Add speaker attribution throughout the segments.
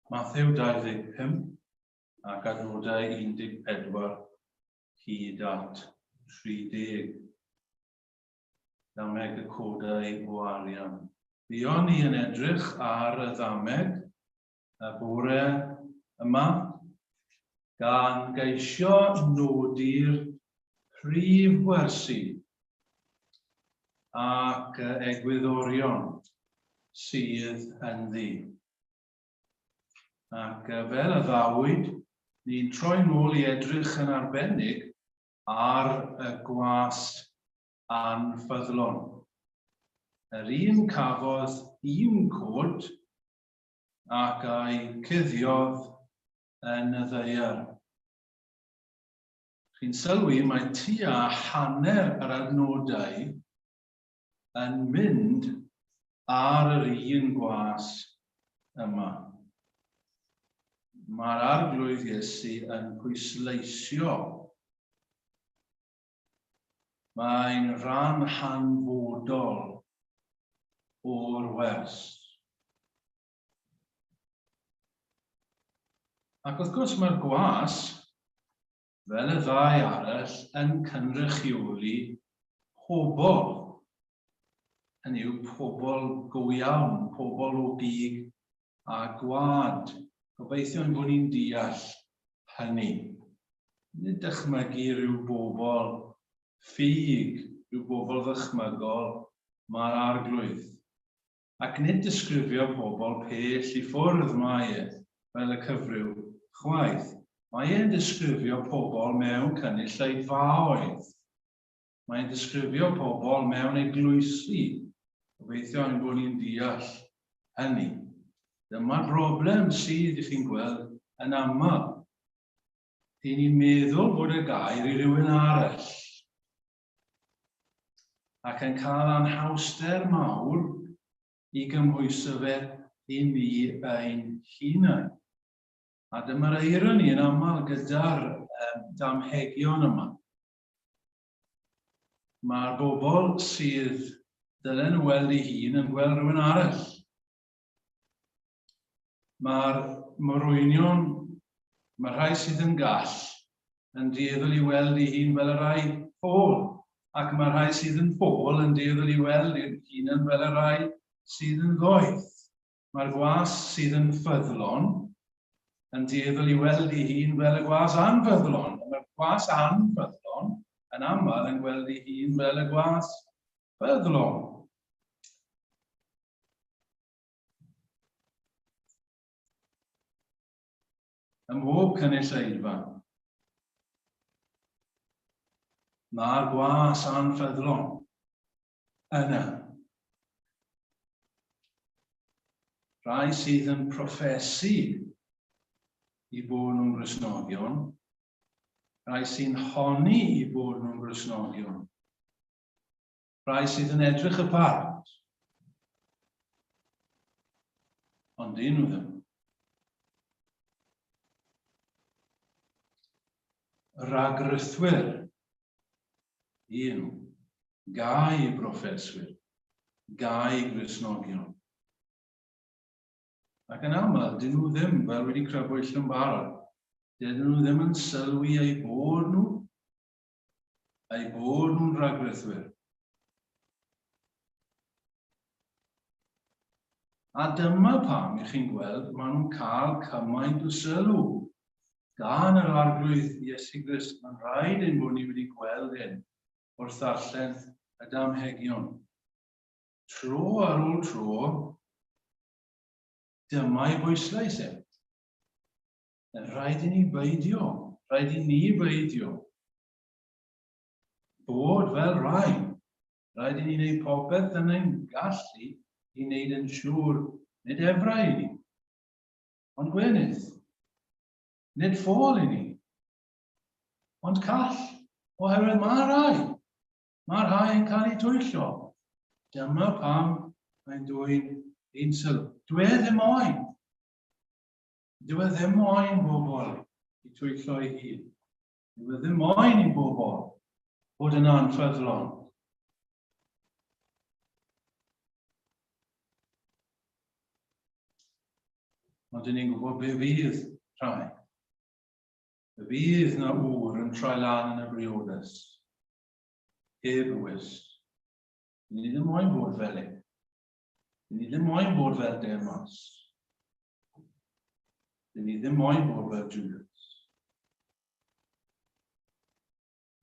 Speaker 1: Mathew 25 ac adnodau 14 hyd at 30. Dameg y codau o arian. Buon ni yn edrych ar y ddameg y bore yma, gan geisio nodi'r prif wersi ac egwyddorion sydd ynddi. Ac fel y ddawyd, ni'n troi nôl i edrych yn arbennig ar y gwas anffyddlon. Yr un cafodd un cod ac a'i cuddiodd yn y ddaear. Chi'n sylwi mae tua hanner yr adnodau yn mynd ar yr un gwas yma. Mae'r Arglwydd Iesu yn pwysleisio. Mae'n rhan hanfodol o'r wers. Ac wrth gwrs mae'r gwas, fel y ddau arall, yn cynrychioli pobl. Hynny yw, pobl go iawn, pobl o gig a gwlad. Gobeithio ein bod ni'n deall hynny. Nid dychmygu rhyw bobl ffug, rhyw bobl ddychmygol, mae'r Arglwydd. Ac nid disgrifio pobl pell i ffwrdd mae e, fel y cyfryw, chwaith. Mae e'n disgrifio pobl mewn cynulleidfaoedd. Mae'n disgrifio pobl mewn eglwysi. Gobeithio ein bod ni'n deall hynny. Dyma'r broblem sydd, i chi'n gweld, yn aml. Dyn ni'n meddwl bod y gair i rywun arall. Ac yn cael anhawster mawr i gymhwyso fe i ni ein hunain. A dyma'r eironi yn aml gyda'r um, damhegion yma. Mae'r bobl sydd dylen nhw weld ei hun yn gweld rhywun arall. Mae'r morwynion, mae rhai sydd yn gall, yn dueddol i weld ei hun fel y rhai ffôl, ac mae rhai sydd yn ffôl yn dueddol i weld ei hunan fel y rhai sydd yn ddoeth. Mae'r gwas sydd yn ffyddlon yn dueddol i weld ei hun fel y gwas anffyddlon. Mae'r gwas anffyddlon yn aml yn gweld ei hun fel y gwas ffyddlon. Ym mhob cynulleidfa, mae'r gwas anffyddlon yna. Rhai sydd yn proffesu i bod nhw'n Gristnogion, rhai sy'n honni i bod nhw'n Gristnogion, rhai sydd yn edrych y part, ond dyn nhw ddim. Rhagrithwyr Un. Gau broffeswyr. Gau Gristnogion. Ac yn aml, dyn nhw ddim, fel wedi crybwyll yn barod, dydyn nhw ddim yn sylwi eu bod nhw, eu bod nhw'n rhagrithwyr. A dyma pam, i chi'n gweld, maen nhw'n cael cymaint o sylw gan yr Arglwydd Iesu Grist. Mae'n rhaid ein bod ni wedi gweld hyn wrth ddarllen y damhegion. Tro ar ôl tro, dyma'i bwyslais e. Rhaid i ni beidio, rhaid i ni beidio bod fel rhai. Rhaid i ni wneud popeth yn ein gallu i wneud yn siŵr nid efrau i ni, ond gwenith. Nid ffôl i ni, ond call, oherwydd mae rhai, mae rhai yn cael eu twyllo. Dyma pam mae'n dwyn ein sylw. Dwi e ddim moyn. Dwi e ddim moyn bobl i twyllo ei hun. Dwi e ddim moyn i bobl fod yn anffyddlon. Ond dyn ni'n gwybod be fydd rhai. Fe fydd na ŵr yn troi lan yn y briodas. Heb y wisg. Dyn ni ddim moyn bod fel e. Dyn ni ddim moyn bod fel Demas. Dyn ni ddim moyn bod fel Judas.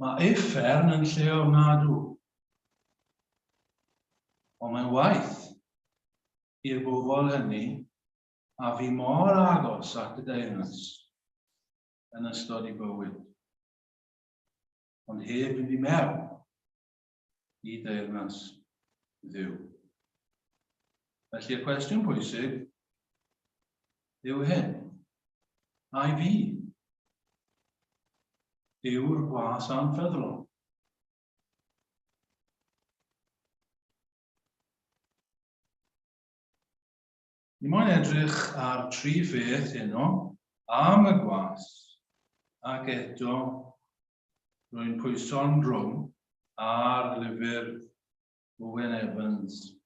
Speaker 1: Mae uffern yn lle ofnadw. Ond mae'n waith i'r bobl hynny a fi mor agos at y deyrnas yn ystod i bywyd. Ond heb fynd i mewn i deyrnas Dduw. Felly y cwestiwn pwysig yw hyn. Ai fi yw'r gwas anffyddlon? Ni moyn edrych ar tri pheth heno am y gwas, ac eto rwy'n pwyso'n drwm ar lyfr Owen Evans,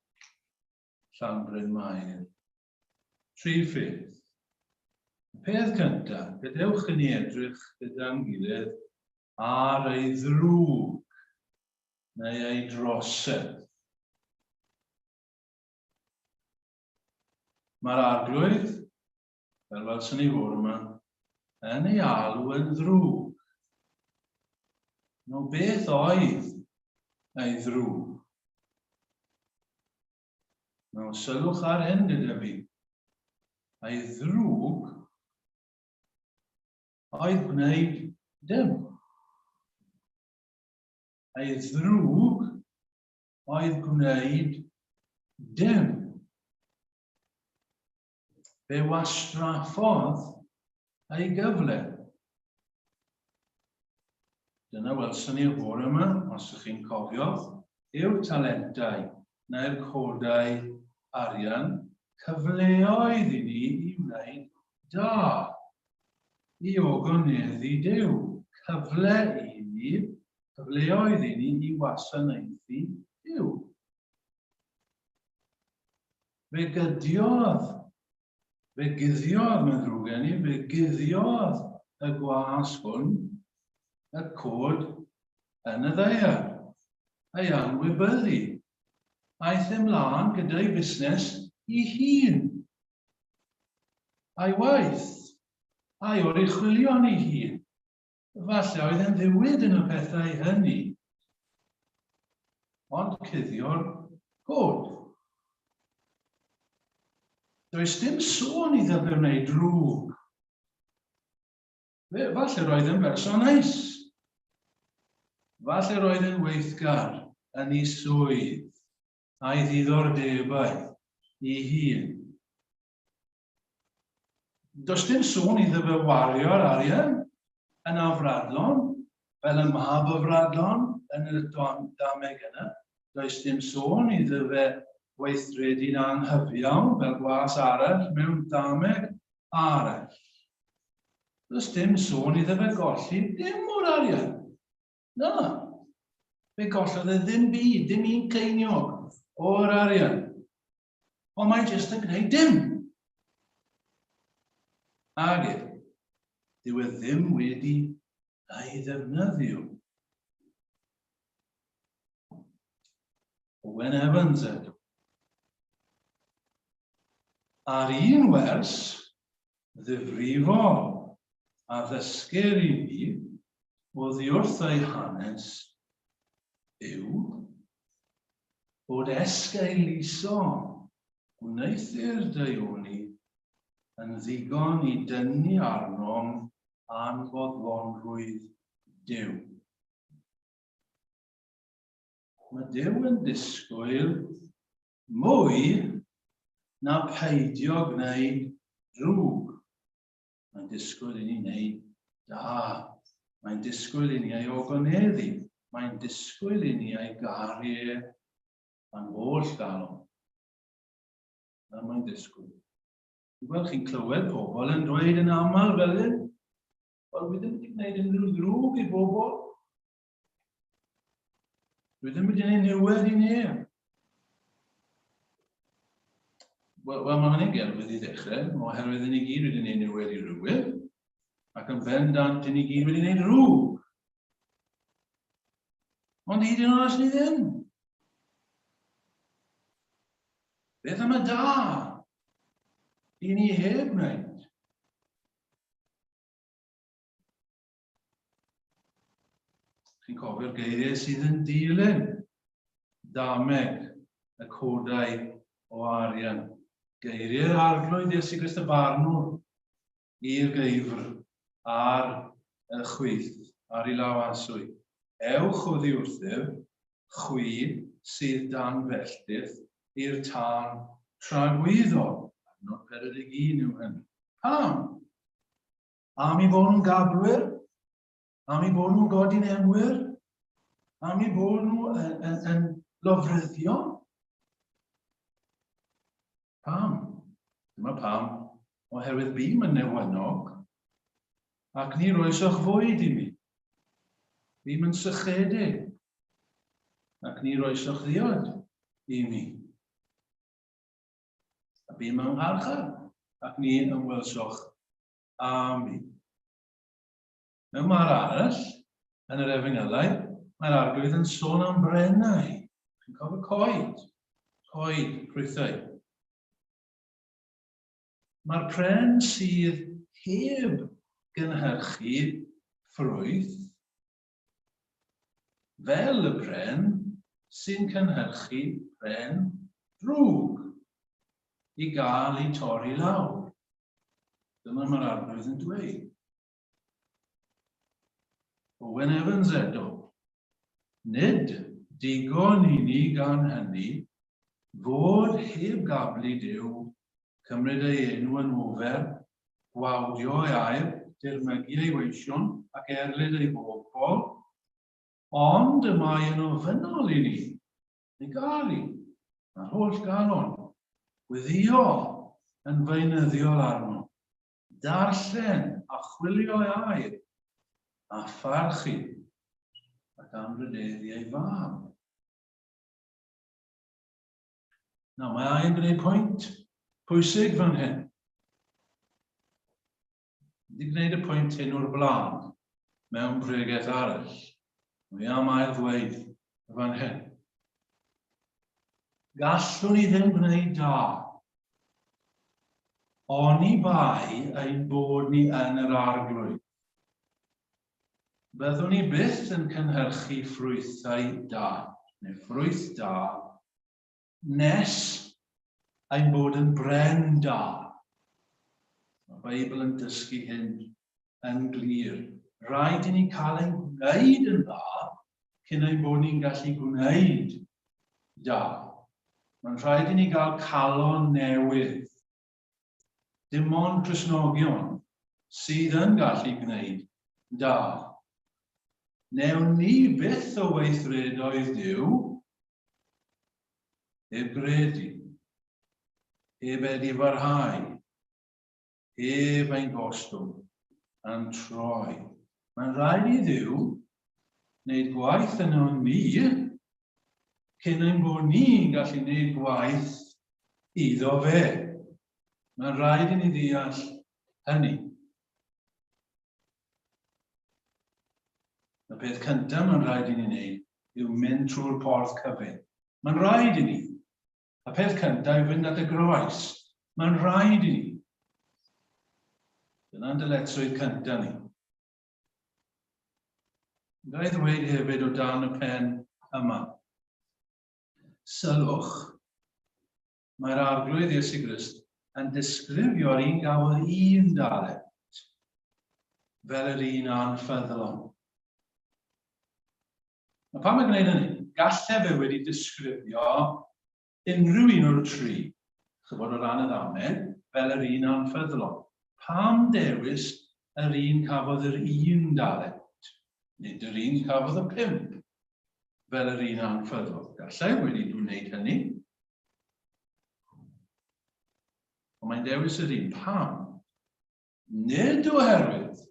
Speaker 1: Llanbryn Mair. Tri pheth. Y peth cyntaf, gadewch i ni edrych gyda'n gilydd ar ei ddrwg neu ei drosedd. Mae'r arglwydd, fel welson ni fore yma, yn ei alw yn ddrwg. No beth oedd ei ddrwg? Nawr sylwch ar hyn gyda fi. Ei ddrwg oedd gwneud dim. Ei ddrwg oedd gwneud dim. Fe wastraffodd ei gyfle. Dyna welson ni'r bore yma, os ydych chi'n cofio, yw'r talentau neu'r codau arian, cyfleoedd i ni i wneud da, i ogoneddu Duw, cyfle i ni cyfleoedd i ni i wasanaethu Duw. Fe gydiodd, fe guddiodd, mae'n ddrwg gen i, fe guddiodd y gwas hwn y cod yn y ddaear, ei anwybyddu. Aeth ymlaen gyda'i fusnes ei hun, a'i waith, a'i oruchwylion ei hun. Falle oedd e'n ddiwyd yn y pethau hynny, ond cuddio'r cod. Does dim sôn iddo fe wneud drwg. Fe, falle roedd yn berson neis. Falle roedd yn weithgar yn ei swydd a'i ddiddordebau ei hun. Does dim sôn iddo fe wario'r arian yn afradlon, fel y mab afradlon yn y dameg yna. Does dim sôn iddo fe weithredu'n anghyfiawn fel gwas arall mewn dameg arall. Does dim sôn iddo fe golli dim o'r arian. Na. Fe gollodd e ddim byd, dim un ceiniog o'r arian. Ond mae jyst yn gwneud dim. Ag e, dyw e ddim wedi ei ddefnyddio. Owen Evans eto. Ar un wers ddifrifol a ddysgir i ni oddi wrth ei hanes yw bod esgeuluso gwneuthur daioni yn ddigon i dynnu arnom anfoddlonrwydd Duw. Mae Duw yn disgwyl mwy na peidio gwneud drwg. Mae'n disgwyl i ni wneud da. Mae'n disgwyl i ni ei ogoneddu. Mae'n disgwyl i ni ei garu e a'n holl galon. Na, mae'n disgwyl. Wel, chi'n clywed pobl yn dweud yn aml fel hyn, wel, wi ddim wedi gwneud unrhyw ddrwg i bobl. Dwi ddim wedi gwneud niwed i neb. Wel, well, mae hynny'n gelfydd i ddechrau, oherwydd ni gyd wedi gwneud niwed i rywun, ac yn bendant ni gyd wedi gwneud rhywg. Ond hyd yn oed os ni ddim. Beth am y da? I ni heb wneud. Chi'n cofio'r geiriau sydd yn dilyn dameg y codau o arian. Geiriau'r arglwydd Iesu Grist y barnwr i'r geifr ar y chwith, ar ei law aswy. Ewch oddi wrthyf, chwi sydd dan felltith, i'r tân tragwyddol. Adnod 41 yw hynny. Pam? Am eu bod nhw'n gablwyr? Am eu bod nhw'n godi'n enwyr? Am eu bod nhw yn, yn, yn lofruddion? Pam? Dyma pam. Oherwydd bûm yn newynog, ac ni roesoch fwyd i mi. Bûm yn sychedig, ac ni roesoch ddiod i mi. A bu mewn ngharchar, ac ni ymwelsoch â mi. Mewn man arall, yn yr Efengylau, mae'r Arglwydd yn sôn am brennau. Chi'n cofio coed? Coed, ffrwythau. Mae'r pren sydd heb gynhyrchu ffrwyth Fel y pren sy'n cynhyrchu pren drwg i gael ei torri lawr. Dyma mae'r arglwydd yn dweud. Owen Evans eto. Nid digon i ni gan hynny fod heb gablu Duw, cymryd ei enw yn ofer, gwawdio ei air, dirmygu ei weision ac erlid ei bobl, ond y mae yn ofynnol i ni ei garu â'r holl galon, gweddïo yn feunyddiol arno, darllen a chwilio ei air, a pharchu ac anrhydeddu ei fab. Nawr, mae Ai yn gwneud pwynt pwysig fan hyn. Wedi gwneud y pwynt hyn o'r blaen mewn pregeth arall. Mae am ail ddweud fan hyn. Gallwn ni ddim gwneud da oni bai ein bod ni yn yr arglwydd. Byddwn ni byth yn cynhyrchu ffrwythau da, neu ffrwyth da, nes ein bod yn bren da. Mae'r Beibl yn dysgu hyn yn glir. Rhaid i ni cael ein gwneud yn dda cyn ein bod ni'n gallu gwneud da. Mae'n rhaid i ni gael calon newydd. Dim ond Cristnogion sydd yn gallu gwneud da. Newn ni byth o weithredoedd Duw heb gredu, heb edifarhau, heb ein gostwng a'n troi. Mae'n rhaid i Dduw wneud gwaith yno ni cyn ein bod ni'n gallu gwneud gwaith iddo fe. Mae'n rhaid i ni ddeall hynny. Y peth cyntaf mae'n rhaid i ni wneud yw mynd trwy'r porth cyfyng. Mae'n rhaid i ni. Y peth cyntaf yw fynd at y groes. Mae'n rhaid i ni. Dyna'n dyletswydd cyntaf ni. Ga i ddweud hefyd o dan y pen yma. Sylwch, mae'r Arglwydd Iesu Grist yn disgrifio'r un gafodd un dalent fel yr un anffyddlon. Mae pam mae'n gwneud hynny? Gallai fe wedi disgrifio unrhyw un o'r tri, chybod o ran y ddameg, fel yr un anffyddlon. Pam dewis yr un cafodd yr un dalent, nid yr un cafodd y pump, fel yr un anffyddlon? Gallai wedi gwneud hynny. Ond mae'n dewis yr un. Pam? Nid oherwydd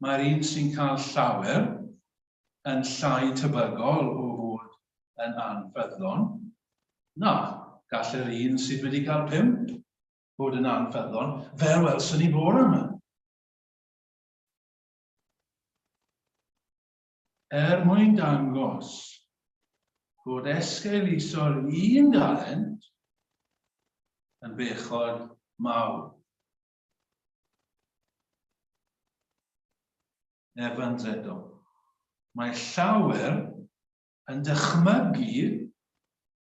Speaker 1: mae'r un sy'n cael llawer yn llai tebygol o fod yn anffyddlon. Na. Gall yr un sydd wedi cael 5 fod yn anffyddlon, fel welson ni bore yma. Er mwyn dangos bod esgeuluso'r un dalent yn bechod mawr. Evans eto. Mae llawer yn dychmygu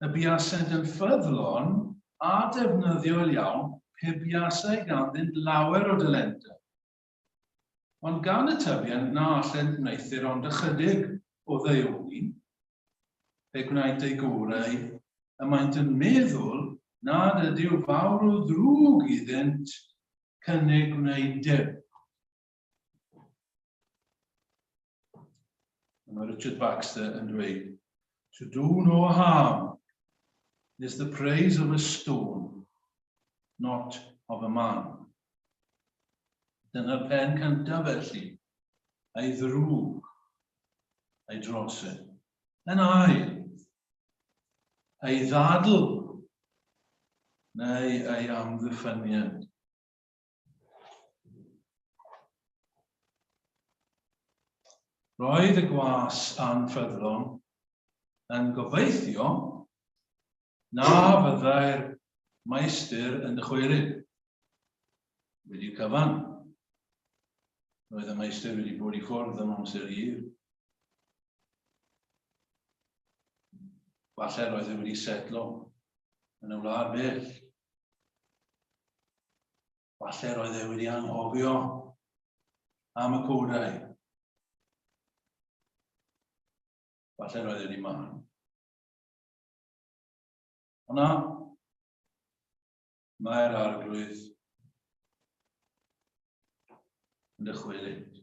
Speaker 1: y buasent yn ffyddlon a defnyddiol iawn pe buasai ganddynt lawer o dalentau. Ond gan y tybient na allent wneuthur ond ychydig o ddaioni, pe gwnaent eu gorau, y maent yn meddwl nad ydyw fawr o ddrwg iddynt cynnig gwneud dim. Mae Richard Baxter yn dweud, To do no harm is the praise of a stone, not of a man. Dyna'r pen cyntaf felly, a'i ddrwg, a'i drosedd. Yn ail, a'i ddadl neu ei amddiffyniad. Roedd y gwas anffyddlon yn gobeithio na fyddai'r maestir yn dychwelyd. Wedi'r cyfan, roedd y maestir wedi bod i ffwrdd am amser hir. Falle roedd e wedi setlo yn y wlad bell. Falle roedd e wedi anghofio am y codau. Falle roedd e wedi marw. Ond na, mae'r arglwydd yn dychwelyd.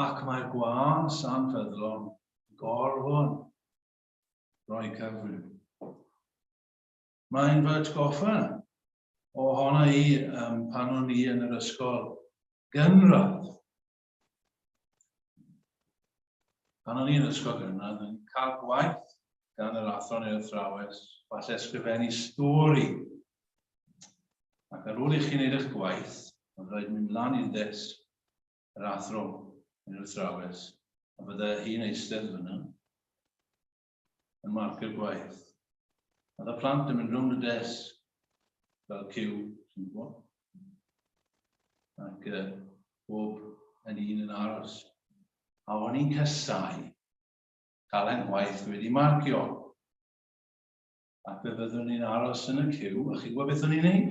Speaker 1: Ac mae'r gwas anffyddlon gorfod rhoi cyfrif. Mae'n fy atgoffa ohona i um, pan o'n i yn yr ysgol gynradd. Pan o'n i yn ysgol gynradd, yn cael gwaith gan yr athro neu'r athrawes, falle ysgrifennu stori. Ac ar ôl i chi wneud eich gwaith, oedd rhaid mynd lan i'r ddesg yr athro neu'r athrawes, a bydde hi'n eistedd fyna yn marcio'r gwaith. Oedd y plant yn mynd rownd y desg fel cyw, ti'n gwybod? Ac uh, bob yn un yn aros. A o'n i'n casau cael ein gwaith wedi marcio. Ac fe fyddwn ni'n aros yn y cyw, a chi'n gwybod beth o'n i'n neud?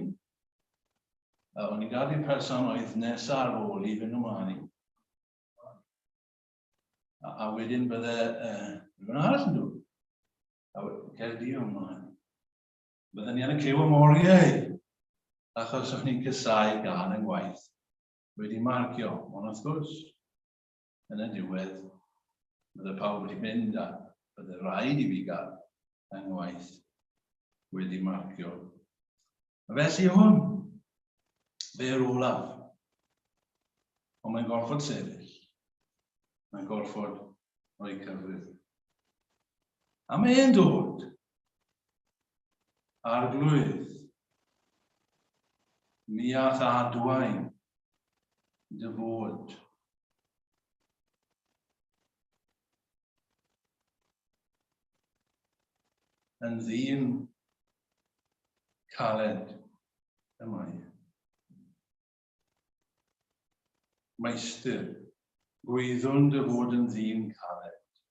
Speaker 1: A o'n i'n gadael i'r person oedd nesaf ar ôl i fynd ymlaen i. A, a wedyn bydde uh, rhywun arall yn dod. A cer di ymlaen. Bydden ni yn y cyw am oriau, achos o'n i'n cysau gan yng ngwaith wedi marcio. Ond wrth gwrs, yn y diwedd, bydde pawb wedi mynd a bydde rhaid i fi gael yng ngwaith wedi marcio. A felly hwn, fe yw'r olaf. Ond mae'n gorfod sefyll. Mae'n gorfod rhoi cyfrif. A mae'n dod. Arglwydd, mi a'th adwaen dy fod. Yn ddyn caled y mae. Meistr, gwyddwn dy fod yn ddyn caled,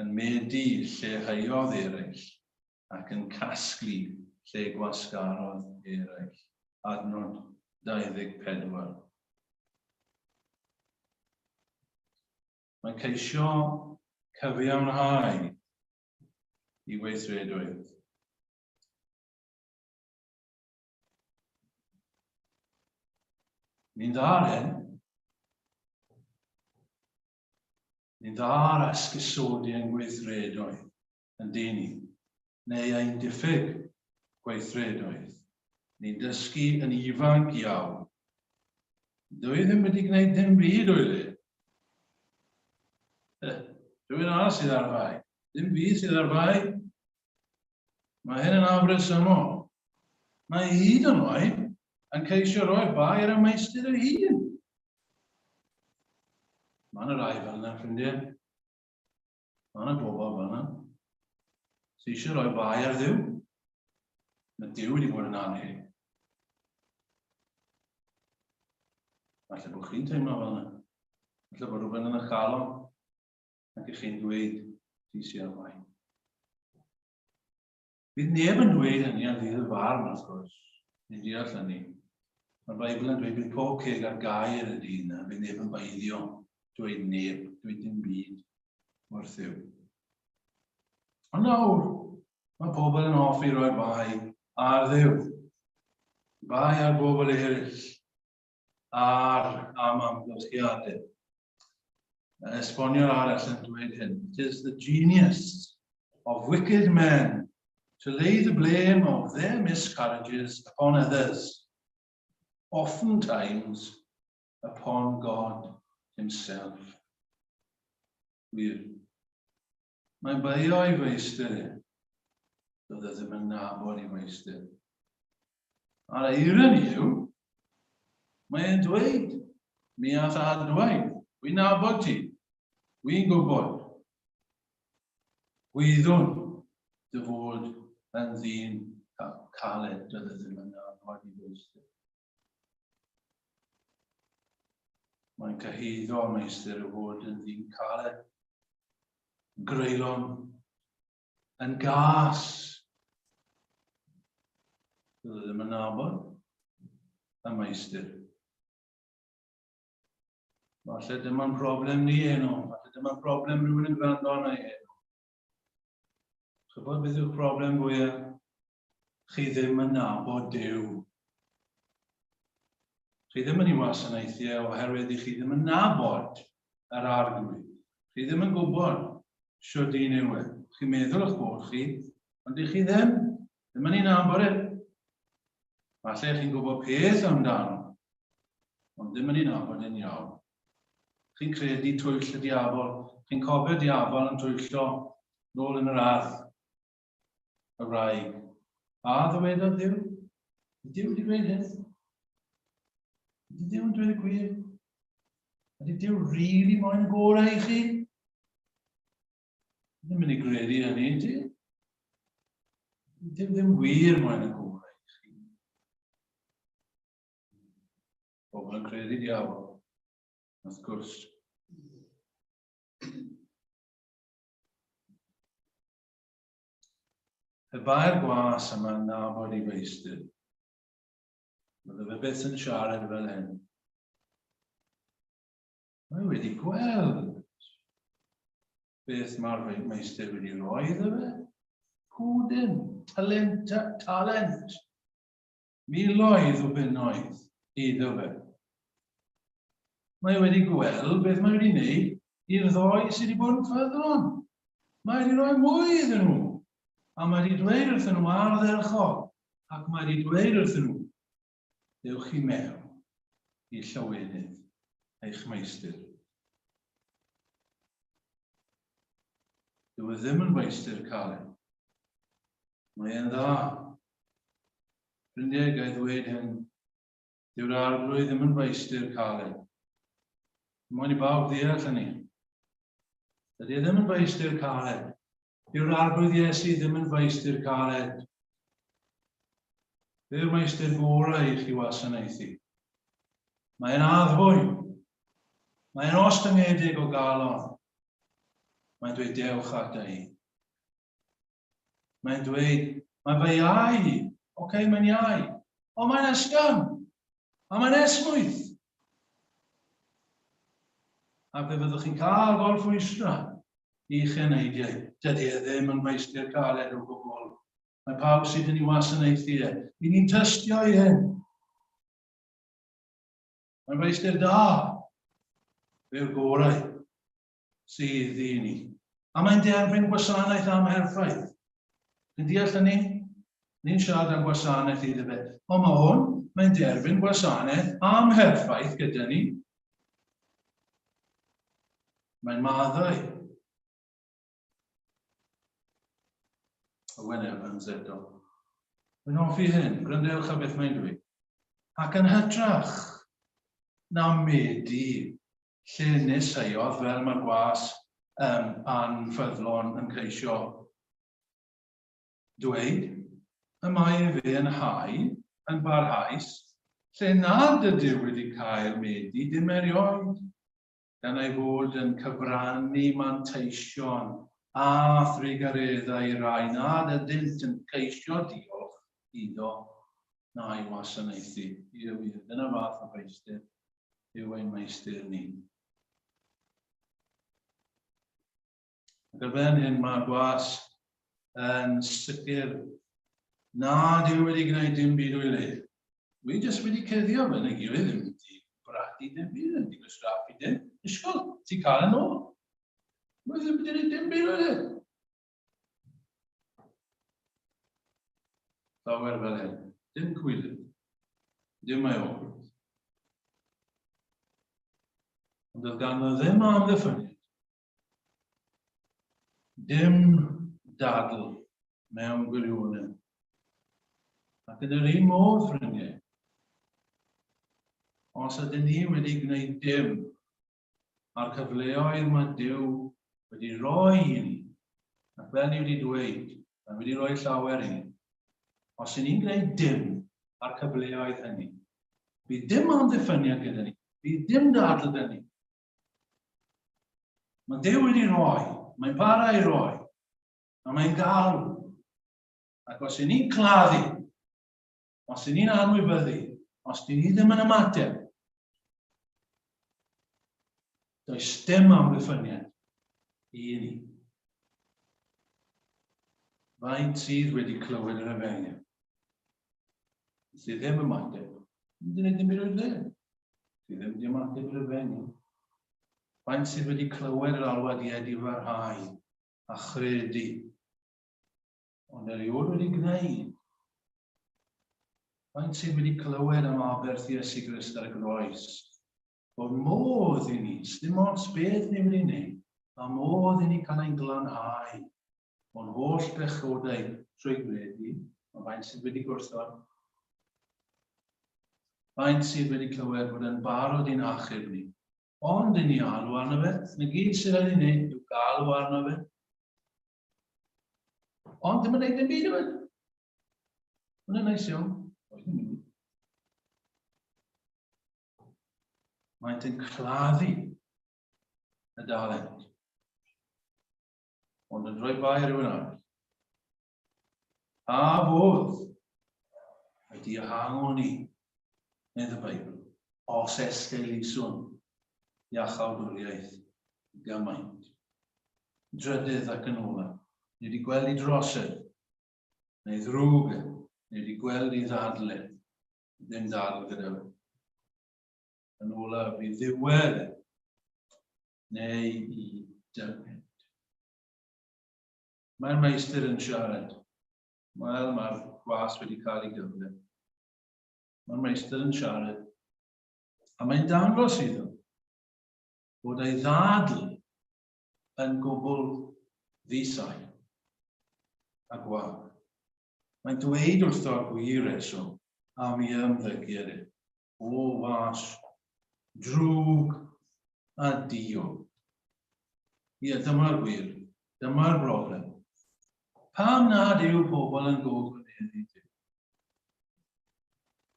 Speaker 1: yn medi lle heuodd eraill, ac yn casglu lle gwasgarodd eraill. Adnod 24. Mae'n ceisio cyfiawnhau i weithredoedd. Ni'n dda ar hyn. Ni'n dda ar esgusodi ein gweithredoedd, yn dyn ni, neu ein diffyg gweithredoedd. Ni'n dysgu yn ifanc iawn. Dwi ddim wedi gwneud dim byd o'i le. Rhywun arall sydd ar fai. Ddim fi sydd ar fai. Mae hyn yn afresymol. Mae hyd yn oed yn ceisio rhoi bai ar y meistr ei hun. Mae yna rai fel yna, ffrindiau. Mae yna bobl fel yna. Sy'n eisiau rhoi bai ar Dduw. Mae Duw wedi bod yn anheg. Falle bod chi'n teimlo fel yna. Falle bod rhywbeth yn eich calon ac ych chi'n dweud ti sy'n ar fai. Bydd neb yn dweud hynny ar ddydd y farn, wrth gwrs. Ni'n deall hynny. Mae'r Beibl yn dweud bydd pob ceg ar gau ar y dydd yna, bydd neb yn baeddio dweud neb, dweud dim byd wrth Dduw. Ond nawr, mae pobl yn hoffi rhoi bai ar Dduw. Bai ar bobl eraill ar am amgylchiadau. Mae'n esbonio'r arall yn dweud hyn. It is the genius of wicked men to lay the blame of their miscarriages upon others, oftentimes upon God himself. Wir. Mae'n beio ei feistr e. Doedd e ddim yn nabod ei feistr. A'r eironi yw, mae e'n dweud, mi ath adwaith, wy'n nabod ti, wy'n gwybod. Gwyddwn dy fod yn ddyn caled, doedd e ddim yn nabod ei feistr. Mae'n cyhuddo meistr o fod yn ddyn caled, yn greulon, yn gas. Doedd e ddim yn nabod y meistr. Falle dyma'n problem ni heno. Falle dyma'n problem rhywun yn gwrando arna i heno. Chybod beth yw'r problem fwyaf? Chi ddim yn nabod Duw. Chi ddim yn ei wasanaethu e oherwydd i chi ddim yn nabod yr arglwydd. Chi ddim yn gwybod shwd un yw e. Chi'n meddwl eich bod chi, ond i chi ddim. Ddim yn ei nabod e. Falle chi'n gwybod peth amdano, ond ddim yn ei nabod e'n iawn. Chi'n credu twyll y diafol. Chi'n cofio diafol yn twyllo nôl yn yr ardd. Y wraig. A ddywedodd Dduw? Ydy Duw wedi dweud hyn? Ydy Duw yn dweud y gwir? Ydy Duw rili moyn y gorau i chi? Ddim yn ei gredu hynny, ydy? Duw ddim wir moyn y gorau i chi. Pobl yn credu diafol, wrth gwrs. Pe bai'r gwas yma'n nabod ei feistr, bydde fe byth yn siarad fel hyn. Mae wedi gweld beth mae'r meistr wedi rhoi iddo fe. Cwdyn, talent, talent. Miloedd o bunnoedd iddo fe. Mae wedi gweld beth mae wedi wneud i'r ddoi sydd wedi bod yn ffyddlon. Mae wedi rhoi mwy iddyn nhw. A mae wedi dweud wrthyn nhw ardderchog. Ac mae wedi dweud wrthyn nhw, dewch i mewn i llawenydd eich meistr. Dyw e ddim yn feistr caled. Mae e'n dda. Ffrindiau, ga i ddweud hyn, dyw'r arglwydd ddim yn feistr caled. Moyn i bawb ddeall hynny. Dydy e ddim yn feistr caled. Dyw'r arglwydd Iesu ddim yn feistr caled. Fe yw'r meistr gorau i chi wasanaethu. Mae'n addfwyn. Mae'n ostyngedig o galon. Mae'n dweud dewch ata i. Mae'n dweud, mae fy iau, oce, okay, mae'n iau, ond mae'n ysgafn, a mae'n esmwyth. A fe fyddwch chi'n cael gorffwystra i'ch eneidiau. Dydy e ddim yn feistr caled o gwbl. Mae pawb sydd yn ei wasanaethu e. I ni'n tystio i hyn. Mae'n feistr da. Fe yw'r gorau. sydd i ni. A mae'n derbyn gwasanaeth amherffaith. Chi'n deall hynny? Ni'n siarad am gwasanaeth iddo fe. Ond mae hwn, mae'n derbyn gwasanaeth amherffaith gyda ni. Mae'n maddau. Owen Evans eto. Mae'n hoffi hyn, gwrandewch ar beth mae'n dweud. Ac yn hytrach na medi lle nesaeodd fel mae'r gwas um, anffyddlon yn ceisio dweud, y mae efe yn hau yn barhaus lle nad ydyw wedi cael medi dim erioed, gan ei fod yn cyfrannu manteision a thrugareddau i rai nad ydynt yn ceisio diolch iddo na'i wasanaethu. Ie wir, dyna fath o feistr yw ein meistr ni. Ac ar ben hyn mae'r gwas yn sicr nad yw wedi gwneud dim byd o'i le. Wi jyst wedi cuddio fe, neu gilydd ddim wedi brathu dim byd, ddim wedi gwastraffu dim. Disgwyl, ti'n cael yn ôl. Wi ddim wedi gwneud dim byd o'i le. Llawer fel hyn. Dim cwilydd. Dim ei ôl. Ond doedd ganddo ddim amddiffyniad. Dim dadl mewn gwirionedd. Ac yn yr un modd, ffrindiau, os ydyn ni wedi gwneud dim a'r cyfleoedd mae Duw wedi rhoi i ni, ac fel ni wedi dweud, mae wedi rhoi llawer i ni, os ydyn ni'n gwneud dim a'r cyfleoedd hynny, bydd dim amddiffyniad gyda ni, bydd dim dadl gyda ni, Mae Duw wedi rhoi, mae'n para i roi, a mae'n galw. Ac os y'n ni'n claddu, os y'n ni'n anwybyddu, os dyn ni ddim yn ymateb, does dim amddiffyniad i ni. Faint sydd wedi clywed yr efengyl? Sydd ddim ymateb. Ddim wedi gwneud dim byd o'i le. Sydd ddim wedi ymateb i'r efengyl. Faint sydd wedi clywed yr alwad i edifarhau a chredu, ond erioed wedi gwneud? Faint sydd wedi clywed am aberth Iesu Grist ar y groes? Bod modd i ni, dim ots beth ni wedi wneud, mae modd i ni cael ein glanhau o'n holl bechodau trwy gredu, mae faint sydd wedi gwrthod. Faint sydd wedi clywed bod yn barod i'n achub ni. Ond i ni alw arno fe, na gyd sydd rhaid i ni yw galw arno fe. Ond ddim yn gwneud dim byd o fe. Hwna'n neis iawn. Oedd ddim yn Maent yn claddu y dalent. Ond yn rhoi bai rhywun arall. A fodd y dihangon ni, medd y Beibl, os esgeuluswn iachawdwriaeth gymaint. Drydydd ac yn olaf, ni wedi gweld i drosedd, neu ddrwg, ni wedi gweld i ddadle, ddim dadl gyda fe. Yn olaf, i ddiwedd neu i dynged. Mae'r meistr yn siarad. Wel, mae'r gwas wedi cael ei gyfle. Mae'r meistr yn siarad. A mae'n dangos iddo bod ei ddadl yn gwbl ddi-sail a gwag. Mae'n dweud wrtho'r gwir reswm am ei ymddygiad e. O was drwg a diog. Ie, dyma'r gwir. Dyma'r broblem. Pam nad yw pobl yn gogonedddu Duw?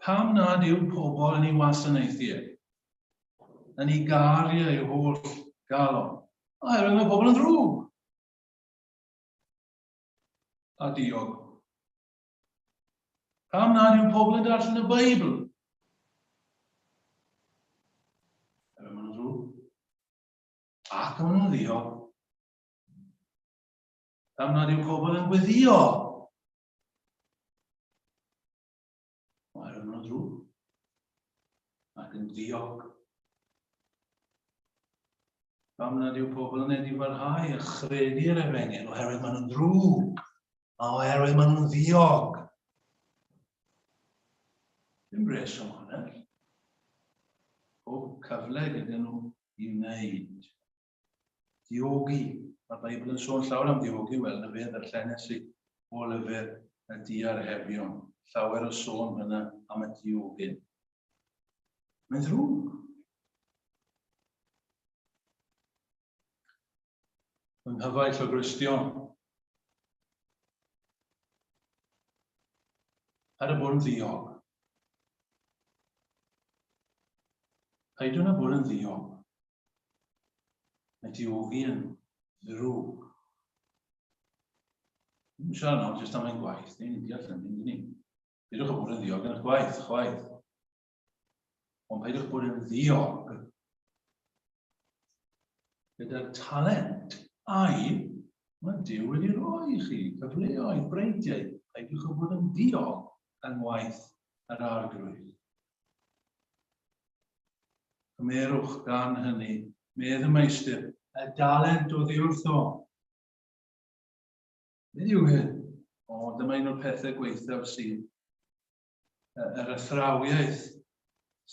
Speaker 1: Pam nad yw pobl yn ei wasanaethu e? Yn ei garu ei holl galon? Oherwydd mae pobl yn ddrwg. A diog. Pam nad yw pobl yn darllen y Beibl? Oherwydd maen nhw'n ddrwg. Ac maen nhw'n ddiog. Pam nad yw pobl yn gweddio? Oherwydd maen nhw'n ddrwg. Ac yn ddiog. Pam nad yw pobl yn edifarhau a chredu'r efengyl? Oherwydd maen nhw'n ddrwg. A oherwydd maen nhw'n ddiog. Dim reswm arall. Pob cyfle gyda nhw i wneud. Diogi. Mae'r Beibl yn sôn llawer am diogi, wel, na fe ddarllenes i. o lyfr y diarhebion. Llawer o sôn fyna am y diogyn. Mae'n ddrwg. Fy nghyfaill o Gristion. Paid â bod yn ddiog. Peidiwn â bod yn ddiog. Mae diogi yn ddrwg. Dwi'n siarad nawr jyst am ein gwaith, ni'n deall hynny, ni. Peidiwch â bod yn ddiog yn eich gwaith, chwaith. Ond peidiwch bod yn ddiog gyda'r talent ai mae Duw wedi rhoi i chi, cyfleoedd, breintiau, peidiwch â bod yn ddiog yng ngwaith yr arglwydd. Cymerwch gan hynny, medd y meistr, y dalent oddi wrtho. Beth yw hyn? O, dyma un o'r pethau gwaethaf sydd. Yr athrawiaeth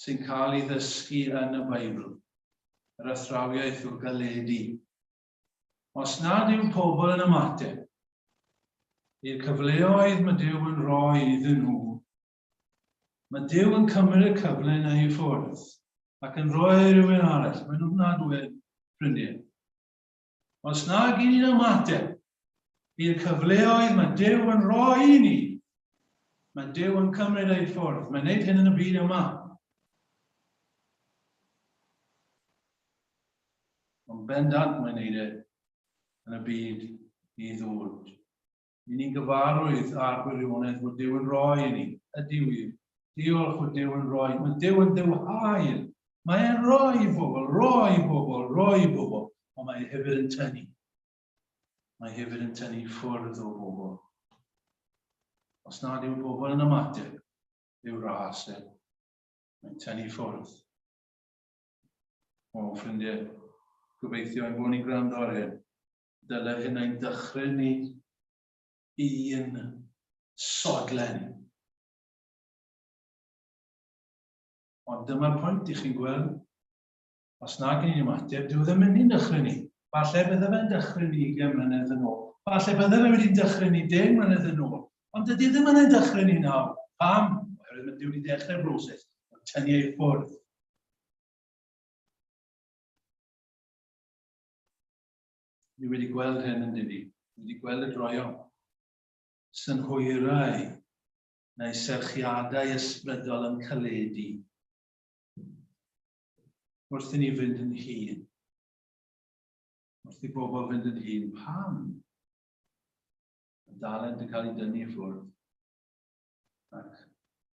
Speaker 1: sy'n cael ei ddysgu yn y Beibl. Yr athrawiaeth o galedu. Os nad yw pobl yn ymateb i'r cyfleoedd mae Duw yn rhoi iddyn nhw, mae Duw yn cymryd y cyfle yna i ffwrdd ac yn rhoi i rywun arall. Mae'n ofnadwy, ffrindiau. Os nag i ni'n ymateb i'r cyfleoedd mae Duw yn rhoi i ni, mae Duw yn cymryd ei ffwrdd. Mae'n gwneud hyn yn y byd yma. Ond bendant mae'n gwneud e yn y byd i ddod. Ni ni'n gyfarwydd â'r gwirionedd fod Duw yn rhoi i ni. Ydy wir. Diolch fod Duw yn rhoi. Mae Duw yn Dduw hael. Mae e'n rhoi i bobl, rhoi i bobl, rhoi i bobl. Ond mae e hefyd yn tynnu. Mae hefyd yn tynnu ffwrdd o bobl. Os nad yw bobl yn ymateb i'w ras e, mae'n tynnu ffwrdd. O, ffrindiau, gobeithio ein bod ni'n gwrando ar hyn. Dyle hyn ein dychryn ni un sodlen. Ond dyma'r pwynt i chi'n gweld. Os nag ni'n ymateb, dyw e ddim yn mynd i'n dychryn ni. Falle bydde fe'n dychryn ni 20 mlynedd yn ôl. Falle bydde fe wedi dychryn ni 10 mlynedd yn ôl. Ond dydy e ddim yn ein dychryn ni nawr. Pam? Oherwydd mae Duw wedi dechrau'r broses o tynnu ei ffwrdd. Ni wedi gweld hyn yn dydi. Ni wedi gweld y droion. Synhwyrau neu serchiadau ysbrydol yn caledu wrth i ni fynd yn hŷn. Wrth i bobl fynd yn hŷn, pam? Y dalent yn cael ei dynnu i ffwrdd. Ac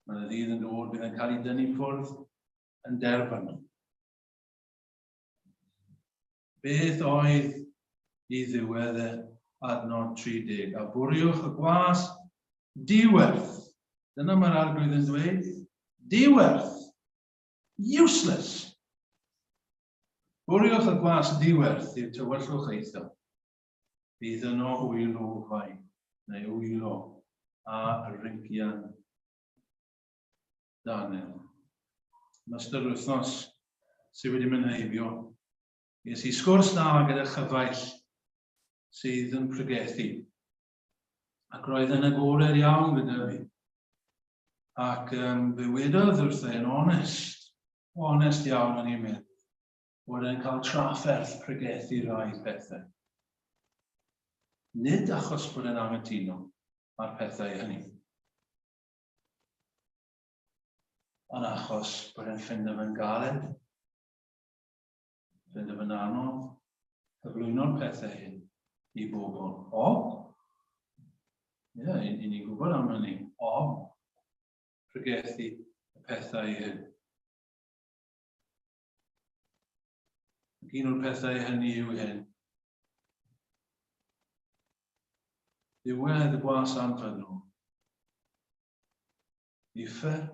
Speaker 1: mae yna ddydd yn dod bydd yn cael ei dynnu i ffwrdd yn derfynol. Beth oedd i ddiwedd y adnod 30? A bwriwch y gwas diwerth. Dyna mae'r arglwydd yn dweud. Diwerth. Useless. Bwriwch y gwas diwerth i'r tywyllwch eithaf. Bydd yno wylo fain, neu wylo a ryncian Daniel. Yn ystod yr wythnos sydd wedi mynd heibio, ges i sgwrs dda gyda chyfaill sydd yn pregethu. Ac roedd yn agored iawn gyda fi. Ac um, fe wedodd wrtho yn onest, onest iawn o'n i'n meddwl, bod e'n cael trafferth pregethu rai pethau. Nid achos bod e'n anghytuno â'r pethau hynny. Ond achos bod e'n ffindo fe'n galed, ffindo fe'n anodd, cyflwyno'r pethau hyn i bobl. O! Ie, yeah, i ni'n gwybod am hynny. O! Pregethu y pethau hyn. Ac un o'r pethau hynny yw hyn. Diwedd y gwas anffyddol. Uffern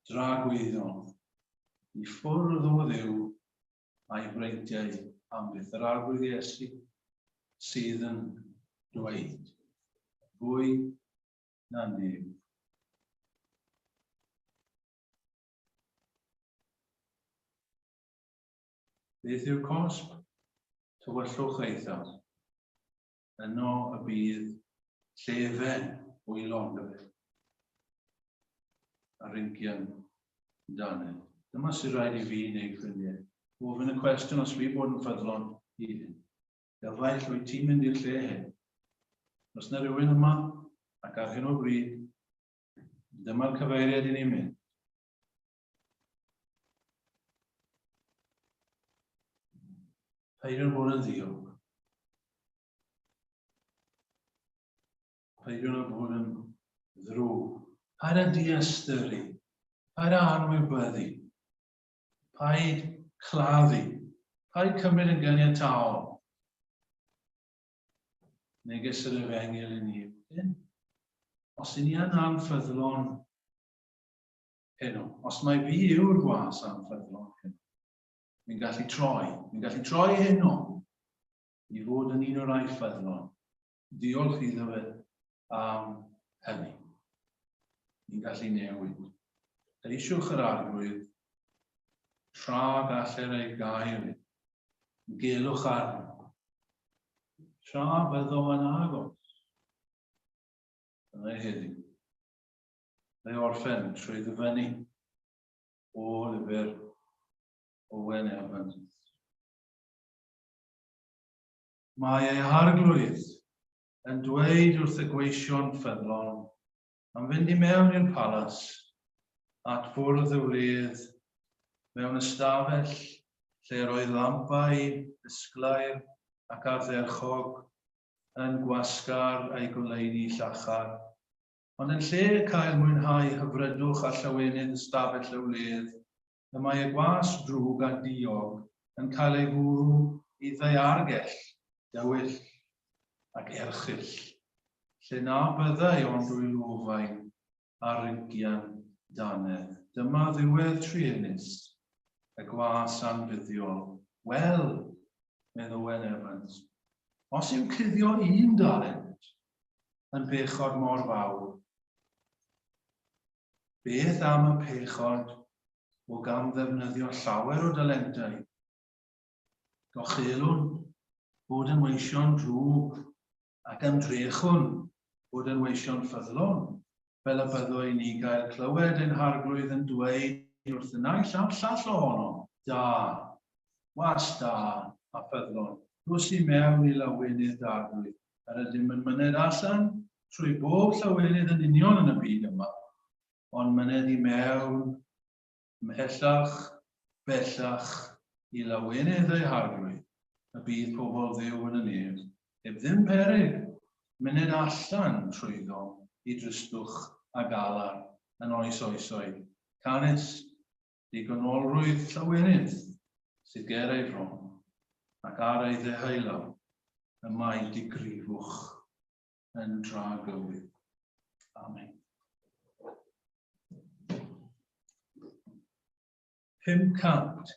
Speaker 1: dragwyddol. I ffwrdd o Dduw a'i freintiau am byth. Yr Arglwydd Iesu sydd yn dweud fwy na neb. Beth yw'r cosb? Tywyllwch eithaf. Yno y bydd Llefen wylo, gyfaill. A rincian dannedd. Dyma sy'n rhaid i fi wneud ffrindiau. Gofyn y cwestiwn os fi bod yn ffyddlon i hyn. Gyfaill, wyt ti'n mynd i'r lle hyn? Os yna rhywun yma, ac ar hyn o bryd, dyma'r cyfeiriad i ni'n mynd. Peidiwn bod yn ddiog. Peidiwn â bod yn ddrwg. Paid â diystyru. Paid â anwybyddu. Paid claddu. Paid cymryd yn ganiataol. Neges yr efengyl i ni yw hyn. Os i ni yn anffyddlon heno, os mai fi yw'r gwas anffyddlon heno, fi'n gallu troi, fi'n gallu troi heno i fod yn un o'r rai ffyddlon. Diolch iddo fe am hynny. Ni'n gallu newid. Ceisiwch yr Arglwydd tra galler ei gael e. Gelwch arno. Tra byddo yn agos. Dyna heddiw. Fe orffen trwy ddyfynnu o lyfr Owen Evans. Mae ei Harglwydd yn dweud wrth y gweision ffyddlon am fynd i mewn i'r palas at fwrdd y wledd mewn ystafell lle yr oedd lampau ysglaer ac ardderchog yn gwasgar eu goleuni llachar. Ond yn lle cael mwynhau hyfrydwch a llawenydd ystafell y wledd, y mae y gwas drwg a diog yn cael ei fwrw i ddaeargell dywyll ac erchyll, lle na byddai ond dwylofain a ryncian dannedd. Dyma ddiwedd truenus y gwas anfuddiol. Wel, medd Owen Evans, os yw cuddio un dalent yn bechod mor fawr, Beth am y pechod o gamddefnyddio llawer o dalentau? Gochelwn fod yn weision drwg ac ymdrechwn fod yn weision ffyddlon, fel y byddo i ni gael clywed ein Harglwydd yn dweud wrth y naill a'r llall ohonom, Da, was da a ffyddlon, dos i mewn i lawenydd dy Arglwydd. Yr ydym yn myned allan trwy bob llawenydd yn union yn y byd yma, ond myned i mewn ymhellach, bellach, i lawenydd ei Harglwydd, y bydd pobl Dduw yn y nef, heb ddim peryg, myned allan trwyddo i dristwch a galar yn oes oesoedd, canys digonolrwydd llawenydd sydd ger ei fron, ac ar ei ddeheulaw y mae digrifwch yn dragywydd. Amen. 500.